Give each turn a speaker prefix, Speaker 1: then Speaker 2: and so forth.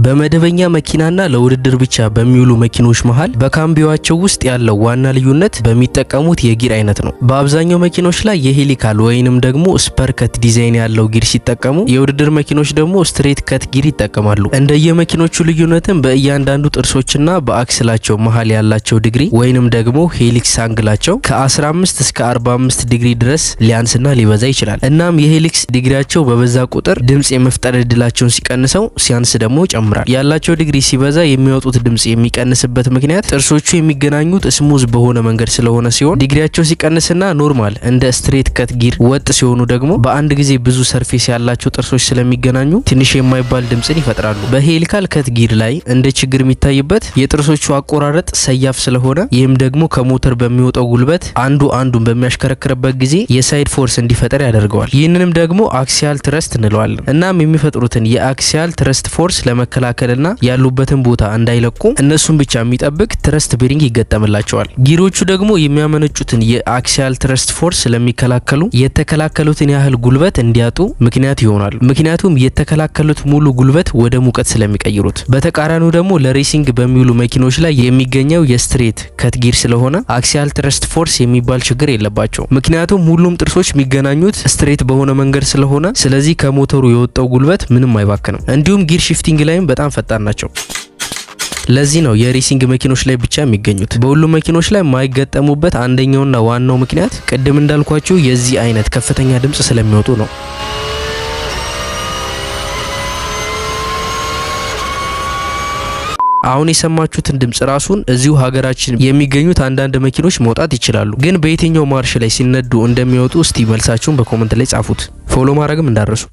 Speaker 1: በመደበኛ መኪናና ለውድድር ብቻ በሚውሉ መኪኖች መሃል በካምቢዮአቸው ውስጥ ያለው ዋና ልዩነት በሚጠቀሙት የ gear አይነት ነው። በአብዛኛው መኪኖች ላይ የ helical ወይንም ደግሞ spur cut ዲዛይን ያለው gear ሲጠቀሙ፣ የውድድር መኪኖች ደግሞ straight cut gear ይጠቀማሉ። እንደየመኪኖቹ ልዩነትም በእያንዳንዱ ጥርሶችና በ axle ኣቸው መሃል ያላቸው ዲግሪ ወይንም ደግሞ helix angle ኣቸው ከ15 እስከ 45 ዲግሪ ድረስ ሊያንስና ሊበዛ ይችላል። እናም የ helix ዲግሪያቸው በበዛ ቁጥር ድምጽ የመፍጠር እድላቸውን ሲቀንሰው፣ ሲያንስ ደግሞ ይጨምራል። ያላቸው ዲግሪ ሲበዛ የሚያወጡት ድምጽ የሚቀንስበት ምክንያት ጥርሶቹ የሚገናኙት smooth በሆነ መንገድ ስለሆነ ሲሆን፣ ዲግሪያቸው ሲቀንስና normal እንደ straight cut gear ወጥ ሲሆኑ ደግሞ በአንድ ጊዜ ብዙ surface ያላቸው ጥርሶች ስለሚገናኙ ትንሽ የማይባል ድምጽን ይፈጥራሉ። በ helical cut gear ላይ እንደ ችግር የሚታይበት የጥርሶቹ አቆራረጥ ሰያፍ ስለሆነ፣ ይህም ደግሞ ከሞተር በሚወጣው ጉልበት አንዱ አንዱን በሚያሽከረክርበት ጊዜ የ side force እንዲፈጠር ያደርገዋል። ይህንንም ደግሞ axial thrust እንለዋለን። እናም የሚፈጥሩትን የ axial thrust force ለመከላከልና ያሉበትን ቦታ እንዳይለቁ እነሱን ብቻ የሚጠብቅ thrust bearing ይገጠምላቸዋል። Gear ኦቹ ደግሞ የሚያመነጩትን የ axial thrust force ስለሚከላከሉ የተከላከሉትን ያህል ጉልበት እንዲያጡ ምክንያት ይሆናሉ። ምክንያቱም የተከላከሉት ሙሉ ጉልበት ወደ ሙቀት ስለሚቀይሩት። በተቃራኒው ደግሞ ለ racing በሚውሉ መኪኖች ላይ የሚገኘው የ straight cut gear ስለሆነ axial thrust force የሚባል ችግር የለባቸውም። ምክንያቱም ሁሉም ጥርሶች የሚገናኙት straight በሆነ መንገድ ስለሆነ፣ ስለዚህ ከሞተሩ የወጣው ጉልበት ምንም አይባክንም። እንዲሁም gear shifting ላይም በጣም ፈጣን ናቸው። ለዚህ ነው የ racing መኪኖች ላይ ብቻ የሚገኙት። በሁሉም መኪኖች ላይ የማይገጠሙበት አንደኛውና ዋናው ምክንያት ቅድም እንዳልኳችሁ የዚህ አይነት ከፍተኛ ድምጽ ስለሚወጡ ነው። አሁን የሰማችሁትን ድምጽ ራሱን እዚሁ ሀገራችን የሚገኙት አንዳንድ መኪኖች መውጣት ይችላሉ። ግን በየትኛው ማርሽ ላይ ሲነዱ እንደሚወጡ እስቲ መልሳችሁን በ comment ላይ ጻፉት። Follow ማድረግም እንዳትረሱ።